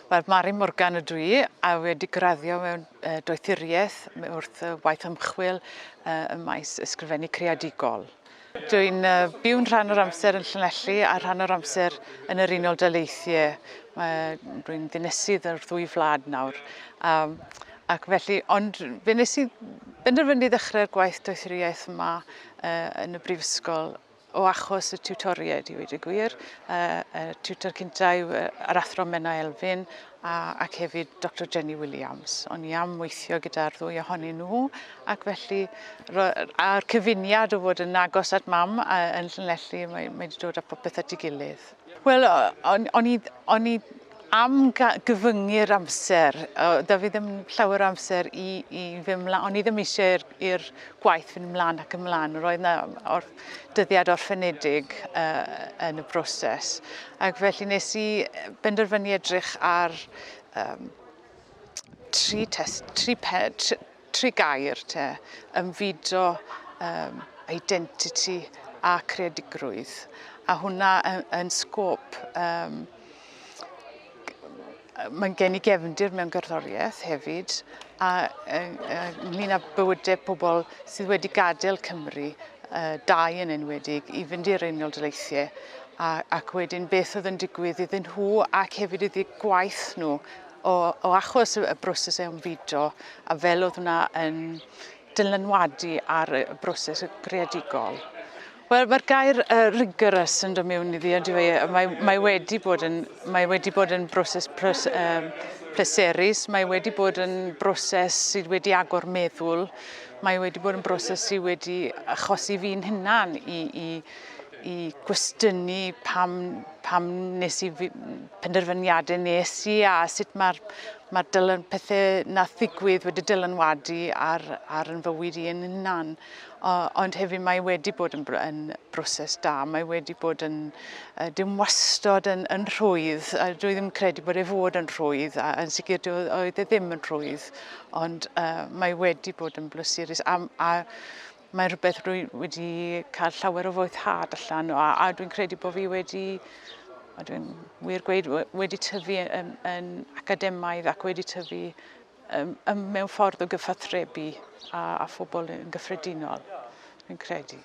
Wel, Mari Morgan ydw i a wedi graddio mewn doethuriaeth wrth waith ymchwil ym maes ysgrifennu creadigol. Dwi'n byw'n rhan o'r amser yn Llanelli a rhan o'r amser yn yr Unol Daleithiau. Rwy'n ddinesydd o'r ddwy wlad nawr. Ac felly, ond fe nes i benderfynu ddechrau'r gwaith doethuriaeth yma yn y brifysgol o achos y tiwtoriaid i weud y gwir. Y tiwtor cynta yw yr athro Menna Elfyn ac hefyd Dr Jenny Williams. O'n i am weithio gyda'r ddwy ohonyn nhw ac felly a'r cyfuniad o fod yn agos at mam yn Llanelli mae wedi dod â popeth at ei gilydd. Wel, o'n i am gyfyngu'r amser, da fi ddim llawer o amser i fynd mlaen, o'n i ddim eisiau i'r gwaith fynd mlaen ac ymlaen, roedd yna dyddiad orffenedig yn y broses. Ac felly nes i benderfynu edrych ar tri, test, tri, pe, tri, tri gair te, ymfudo, identity a creadigrwydd. A hwnna yn sgôp mae'n gen i gefndir mewn gerddoriaeth hefyd a ynglyn â bywydau pobl sydd wedi gadael Cymru, dau yn enwedig, i fynd i'r Unol Daleithiau ac wedyn beth oedd yn digwydd iddyn nhw ac hefyd iddi gwaith nhw o achos y broses o ymfudo a fel oedd hwnna yn dylanwadu ar y broses greadigol. Wel, mae'r gair rigorous yn dod mewn iddi, on'd yw e? Mae wedi bod yn, mae wedi bod yn broses pleserus, mae wedi bod yn broses sydd wedi agor meddwl, mae wedi bod yn broses sydd wedi achosi fi'n hunan i gwestiynu pam nes i penderfyniadau nes i a sut mae'r pethau nath ddigwydd wedi dylanwadu ar yn fywyd i yn hunan. Ond hefyd mae wedi bod yn broses da, mae wedi bod yn dim wastod yn rhwydd, a dwi ddim credu bod e fod yn rhwydd, a yn sicr oedd e ddim yn rhwydd, ond mae wedi bod yn bleserus a mae rhywbeth rwy wedi cael llawer o foddhad allan a dwi'n credu bod fi wedi, a dwi'n wir gweud, wedi tyfu yn academaidd ac wedi tyfu mewn ffordd o gyfathrebu a phobl yn gyffredinol, dwi'n credu.